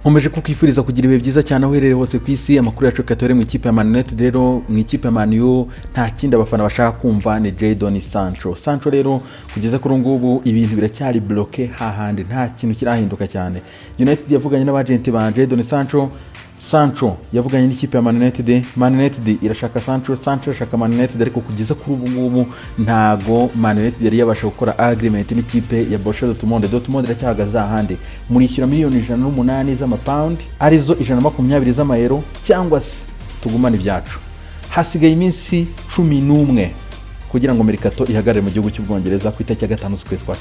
Nkomeje kukwifuriza kugira ibihe byiza cyane aho uherereye hose ku isi. Amakuru yacu katore mu ikipe ya Man United. Rero mu ikipe ya Man U nta kindi abafana bashaka kumva, ni Jadon Sancho. Sancho rero kugeza kuri ubu ngubu ibintu biracyari bloqué hahandi, nta kintu kirahinduka cyane. United yavuganye n'abagenti ba Jadon Sancho, Sancho yavuganye n'ikipe ya Man United, Man United irashaka Sancho, Sancho irashaka Man United, ariko kugeza kuri ubu ngubu ntago Man United yari yabasha gukora agreement n'ikipe ya Borussia Dortmund. Dortmund iracyahagaze ahandi: murishyura miliyoni 108 z'amapawundi, arizo 120 z'amayero, cyangwa se tugumane ibyacu. Hasigaye iminsi 11 kugira ngo mercato ihagarare mu gihugu cy'Ubwongereza ku itariki ya 5 z'ukwezi kwa 10.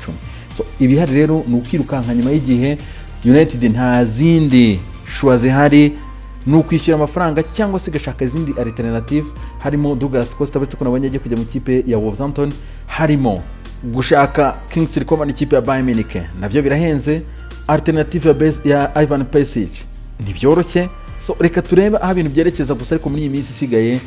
So ibihari rero ni ukwirukanka nyuma y'igihe. United nta zindi choix zihari, ni ukwishyura amafaranga cyangwa se igashaka izindi alternative, harimo Douglas Costa, uretse ko nabonye agiye kujya mu ikipe ya Wolverhampton, harimo gushaka Kingsley Coman, ikipe ya Bayern Munich, nabyo birahenze, alternative ya Ivan Perisic ntibyoroshye. So reka turebe aho ibintu byerekeza gusa, ariko muri iyi minsi isigaye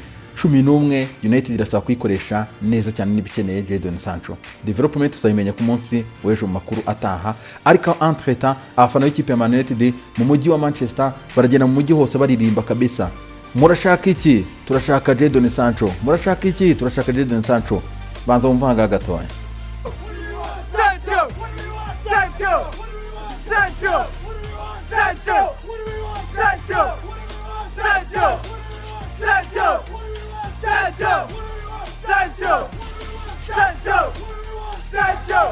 11 United irasaba kuyikoresha neza cyane niba ikeneye Jadon Sancho. Development tuzayimenya ku munsi w'ejo mu makuru ataha, ariko entre-temps abafana b'ikipe ya Man United mu mujyi wa Manchester baragenda mu mujyi hose baririmba kabisa: "Murashaka iki? Turashaka Jadon Sancho. Murashaka iki? Turashaka Jadon Sancho." Banza wumva ahangaha gatoya. Sancho! Sancho! Sancho! Sancho! Sancho! Sancho! Sancho! Sancho! Sancho! Sancho! Sancho!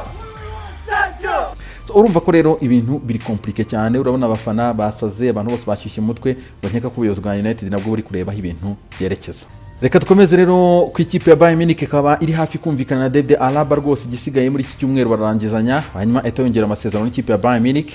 Sancho! So, urumva ko rero ibintu biri compliqué cyane. Urabona abafana basaze, abantu bose bashyushye umutwe ngo nkeka ko ubuyobozi bwa United nabwo buri kureba aho ibintu byerekeza. Reka dukomeze rero ku ikipe ya Bayern Munich, ikaba iri hafi kumvikana na David Alaba rwose. Igisigaye muri iki cyumweru bararangizanya, hanyuma ahita yongera amasezerano n'ikipe ya Bayern Munich.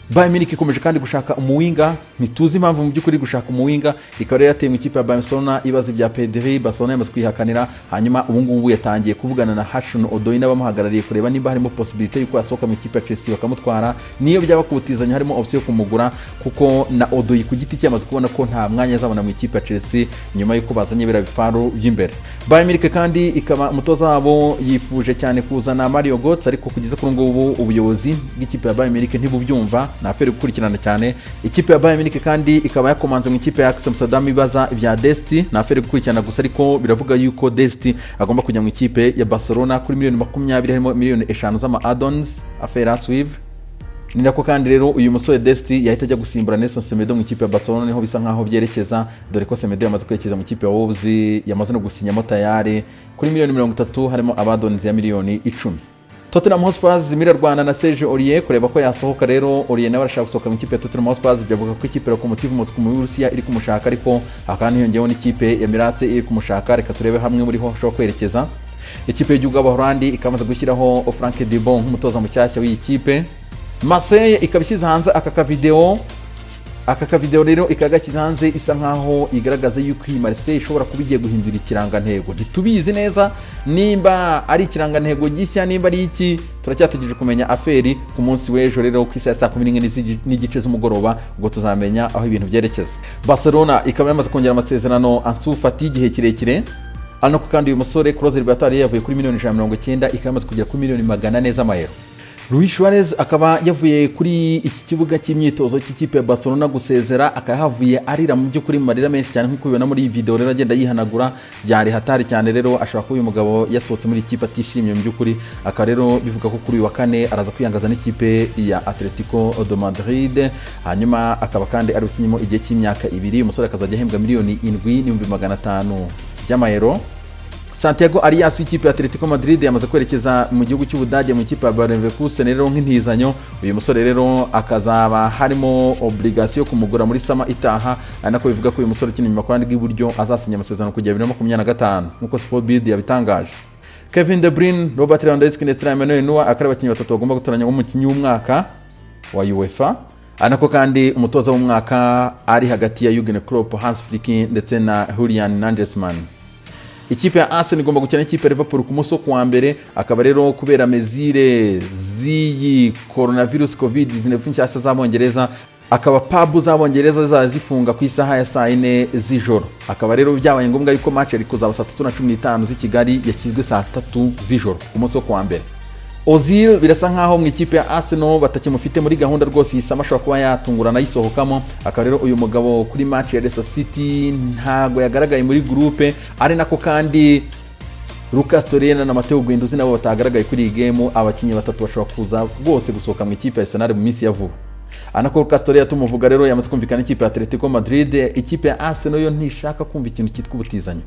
Bayern Munich ikomeje kandi gushaka umuwinger, ntituzi impamvu mu by'ukuri gushaka umuwinger. Ikaba rero yateye mu ikipe ya Barcelona ibaza ibya Pedri, Barcelona yamaze kwihakanira. Hanyuma ubu ngubu yatangiye kuvugana na Hudson Odoi n'abamuhagarariye kureba niba harimo possibilité y'uko yasohoka mu ikipe ya Chelsea bakamutwara, niyo byaba kuwutizanya harimo option yo kumugura, kuko na Odoi ku giti cye yamaze kubona ko nta mwanya azabona mu ikipe ya Chelsea nyuma y'uko bazanye biriya bifaru by'imbere. Bayern Munich kandi ikaba umutoza wabo yifuje cyane kuzana Mario Götze, ariko kugeza kuri ubu ngubu ubuyobozi bw'ikipe ya Bayern Munich ntibubyumva. Ni affaire gukurikirana cyane. Ikipe ya Bayern Munich kandi ikaba yakomanze mu ikipe ya Ajax Amsterdam ibaza ibya Dest, ni affaire gukurikirana gusa, ariko biravuga yuko Dest agomba kujya mu ikipe ya Barcelona kuri miliyoni 20, harimo miliyoni 5 z'ama add-ons, affaire à suivre. Ni nako kandi rero uyu musore Dest yahita ajya gusimbura Nelson Semedo mu ikipe ya Barcelona, niho bisa nkaho byerekeza, dore ko Semedo yamaze kwerekeza mu ikipe ya Wolves, yamaze no gusinyamo tayari kuri miliyoni 30, harimo aba add-ons ya miliyoni 10. Tottenham Hotspur irarwana na Serge Aurier kureba ko yasohoka. Rero Aurier nawe arashaka gusohoka mu ikipe ya Tottenham Hotspur. Byavuga ko ikipe ya Lokomotiv Moscow mu Burusiya iri kumushaka, ariko hakaba hiyongeyeho n'ikipe ya Milan iri kumushaka. Reka turebe hamwe muri ho hashobora kwerekeza. Ikipe y'igihugu y'Abahorandi ikaba imaze gushyiraho Frank de Boer nk'umutoza mushyashya w'iyi kipe. Marseille ikaba ishyize hanze aka kavideo. Aka kavideo rero ikaba gashyize hanze isa nkaho igaragaza yuko iyi Marseille ishobora kuba igiye guhindura ikirangantego. Ntitubizi neza nimba ari ikirangantego gishya, nimba ari iki, turacyategereje kumenya affaire ku munsi w'ejo. Rero ku isaha ya saa 11:30 z'umugoroba ubwo tuzamenya aho ibintu byerekeza. Barcelona ikaba yamaze kongera amasezerano Ansu Fati y'igihe kirekire. Hano kandi uyu musore clause libératoire yavuye kuri miliyoni 190, ikaba yamaze kugera kuri miliyoni 400 z'amayero. Luis Suarez akaba yavuye kuri iki kibuga cy'imyitozo cy'ikipe ya Barcelona gusezera, akaba yahavuye arira mu by'ukuri mu marira menshi cyane nk'uko ubibona muri iyi video. Rero agenda yihanagura, byari hatari cyane. Rero ashobora kuba uyu mugabo yasohotse muri iyi kipe atishimye mu by'ukuri. Akaba rero bivuga ko kuri uyu wa kane araza kwiyangaza n'ikipe ya Atletico de Madrid, hanyuma akaba kandi ari businyemo igihe cy'imyaka 2. Umusore akazajya ahembwa miliyoni 7,500,000 by'amayero. Santiago Arias w'ikipe ya Atletico Madrid yamaze kwerekeza mu gihugu cy'Ubudage mu ikipe ya Bayer Leverkusen rero nk'intizanyo. Uyu musore rero akazaba harimo obligation yo kumugura muri summer itaha, ari nako bivuga ko uyu musore ukina inyuma ku ruhande rw'iburyo azasinya amasezerano kugera 2025 nk'uko Sport Bild yabitangaje. Kevin De Bruyne, Robert Lewandowski ndetse na Emmanuel Neuer akaba ari abakinnyi batatu bagomba gutoranya umukinnyi w'umwaka wa UEFA. Ari nako kandi umutoza w'umwaka ari hagati ya Jurgen Klopp, Hans Flick ndetse na Julian Nagelsmann. Ikipe ya Arsenal igomba gukina n'ikipe ya Liverpool ku munsi wo kuwa mbere. Akaba rero kubera mesures z'iyi coronavirus COVID 19 nshyashya z'Abongereza, akaba pub z'Abongereza zizaba zifunga ku isaha ya saa 4 z'ijoro. Akaba rero byabaye ngombwa yuko match yari kuzaba saa 3:15 z'i Kigali yashyizwe saa 3 z'ijoro ku munsi wo kuwa mbere. Ozil birasa nkaho mu ikipe ya Arsenal batakimufite muri gahunda rwose. Iyi summer ashobora kuba yatungurana ayisohokamo. Akaba rero uyu mugabo kuri match ya Leicester City ntago yagaragaye muri groupe, ari nako kandi Lucas Torreira na Matteo Guendouzi nabo batagaragaye kuri iyi game. Abakinnyi batatu bashobora kuza rwose gusohoka mu ikipe ya Arsenal mu minsi ya vuba. Anako Lucas Torreira tumuvuga rero, yamaze kumvikana n'ikipe ya Atletico Madrid. Ikipe ya Arsenal yo ntishaka kumva ikintu cyitwa ubutizanyo.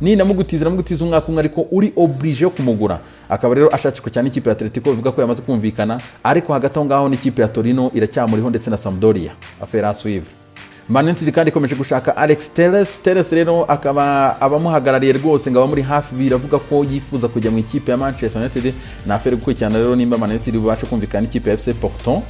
Ninamugutiza, namugutiza umwaka umwe, ariko uri obligé yo kumugura. Akaba rero ashakishwa cyane ikipe ya Atletico, bivuga ko yamaze kumvikana, ariko hagati aho ngaho n'ikipe ya Torino iracyamuriho ndetse na Sampdoria. Affaire à suivre. Man United kandi ikomeje gushaka Alex Telles. Telles rero akaba abamuhagarariye rwose ngo abamuri hafi biravuga ko yifuza kujya mu ikipe ya Manchester United. Ni affaire gukurikirana rero nimba Man United bubashe kumvikana n'ikipe ya FC Porto.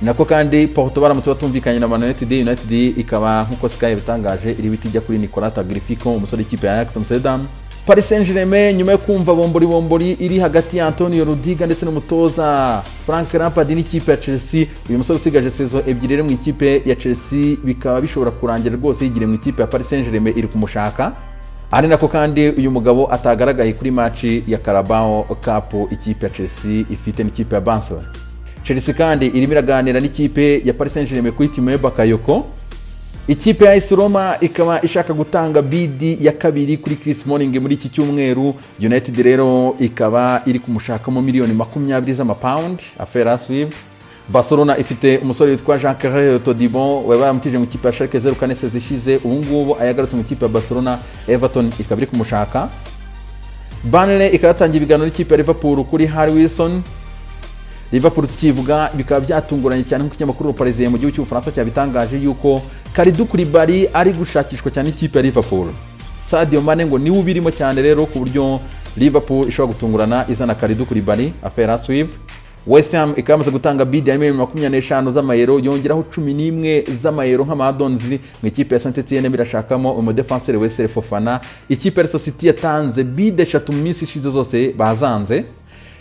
Nako kandi Porto baramutse batumvikanye na Man United, United ikaba, nk'uko Sky yabitangaje, iri bita ijya kuri Nicolas Tagliafico, umusore w'ikipe ya Ajax Amsterdam. Paris Saint-Germain, nyuma yo kumva bombori bombori iri hagati ya Antonio Rudiger ndetse n'umutoza Frank Lampard n'ikipe ya Chelsea, uyu musore usigaje saison 2 rero mu ikipe ya Chelsea, bikaba bishobora kurangira rwose yigiriye mu ikipe ya Paris Saint-Germain, iri kumushaka. Ari nako kandi uyu mugabo atagaragaye kuri match ya Carabao Cup ikipe ya Chelsea ifite n'ikipe ya Barcelona. Chelsea kandi irimo iraganira n'ikipe ya Paris Saint-Germain kuri Tiemoué Bakayoko. Ikipe ya AS Roma ikaba ishaka gutanga bid ya kabiri kuri Chris Smalling muri iki cyumweru. United rero ikaba iri kumushakamo miliyoni 20 z'amapawundi. Affaire à suivre. Barcelona ifite umusore witwa Jean Clair Todibo wabaye amutije mu ikipe ya Schalke 04 saison ishize, ubu ngubu ayagarutse mu ikipe ya Barcelona. Everton ikaba iri kumushaka. Burnley ikaba yatangiye ibiganiro n'ikipe ya Liverpool kuri Harry Wilson. Liverpool tukivuga, bikaba byatunguranye cyane, nk'uko ikinyamakuru Le Parisien mu gihugu cy'Ubufaransa cyabitangaje, yuko Kalidou Koulibaly ari gushakishwa cyane n'ikipe ya Liverpool. Sadio Mane ngo niwe ubirimo cyane rero, ku buryo Liverpool ishobora gutungurana izana Kalidou Koulibaly. Affaire à suivre. West Ham ikaba yamaze gutanga bid ya miliyoni 25 z'amayero, yongeraho 11 z'amayero nk'ama add-ons mu ikipe ya Saint Etienne, birashakamo umudefanseri Wesley Fofana. Ikipe ya Leicester City yatanze bid eshatu mu minsi ishize, zose bazanze.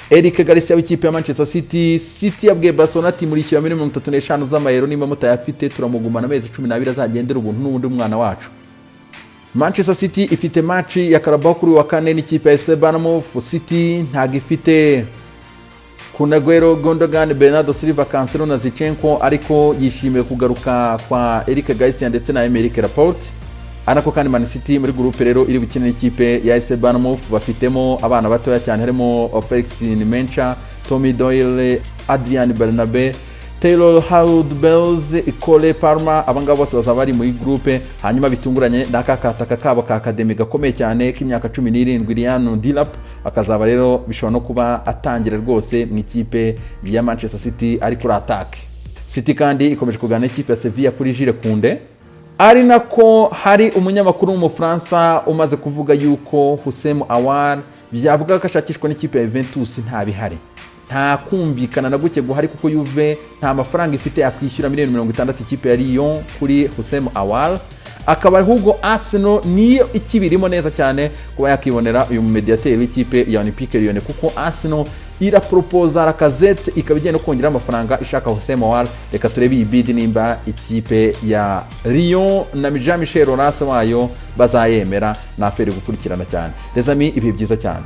Eric Garcia w'ikipe ya Manchester City, City yabwiye Barcelona ati: "Murishyura miliyoni 35 z'amayero, nimba mutayafite turamugumana amezi 12, azagendera ubuntu n'ubundi mwana wacu." Manchester City ifite match ya Carabao kuri wa kane n'ikipe ya FC Bournemouth. City ntabwo ifite Kun Aguero, Gundogan, Bernardo Silva, Cancelo na Zinchenko, ariko yishimiye kugaruka kwa Eric Garcia ndetse na Aymeric Laporte. Ariko kandi Man City muri groupe rero iri bukine n'ikipe ya FC Bournemouth bafitemo abana batoya cyane, harimo Felix Nmecha, Tommy Doyle, Adrian Bernabe, Taylor Harwood-Bellis, Cole Palmer. Abangaba bose bazaba bari muri groupe. Hanyuma bitunguranye n'aka kataka kabo ka academy gakomeye cyane k'imyaka 17, Liam Delap, akazaba rero bishobora no kuba atangira rwose mu ikipe ya Manchester City ari kuri attack. City kandi ikomeje kuganira n'ikipe ya Sevilla kuri Jules Koundé, ari nako hari umunyamakuru w'Umufaransa umaze kuvuga yuko Houssem Aouar byavuga ko ashakishwa n'ikipe ya Juventus nta bihari, nta kumvikana na guke guhari, kuko Juve nta mafaranga ifite yakwishyura miliyoni 60 ikipe ya Lyon kuri Houssem Aouar. Akaba ahubwo Arsenal niyo ikibirimo neza cyane kuba yakibonera uyu mumediateri w'ikipe ya Olympique Lyon, kuko Arsenal iraporopoza Lacazette, ikaba igiye no kongera amafaranga ishaka Houssem Aouar. Reka turebe iyi bid nimba ikipe ya Lyon na Jean Michel Aulas wayo bazayemera. Ni affaire gukurikirana cyane. Les amis, ibihe byiza cyane.